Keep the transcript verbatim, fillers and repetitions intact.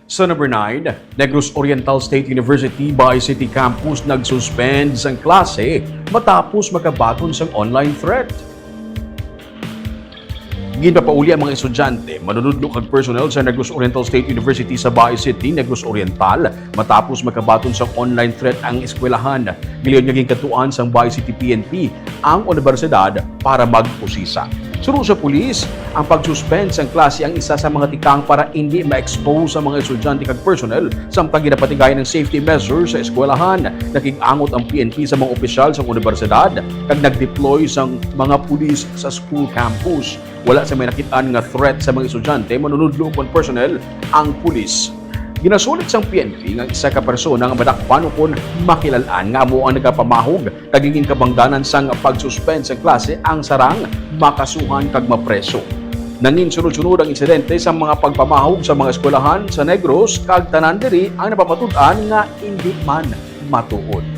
Sa number nine, Negros Oriental State University Baay City Campus nag-suspend sang klase matapos makabaton sang online threat. Ginpapauli ang mga estudyante, manunudlo kag personnel sa Negros Oriental State University sa Baay City, Negros Oriental, matapos makabaton sang online threat ang eskwelahan. Gilayon nga ginkadtuan sang Baay City P N P ang unibersidad para magpusisa. Suno sa pulis, ang pag-suspend sang klase ang isa sa mga tikang para indi ma-expose ang mga estudyante kag personnel, samtang ginapatigayon ang safety measures sa eskwelahan. Nakig-angot ang P N P sa mga opisyal sang unibersidad kag nag-deploy sang mga pulis sa school campus. Wala sa may nakit-an nga threat sa mga estudyante, manunudlo kon personnel ang pulis. Ginasulit sang P N P nga isa ka persona nga madakpan ukon makilal-an nga amo ang nagapamahog kag ginkabandanan sang pag-suspend sang klase ang sarang makasuhan kag mapreso. Nanginsunod-sunod ang insidente sa mga pagpamahog sa mga eskwelahan sa Negros kag tanan diri ang napamatud-an nga indi man matuod.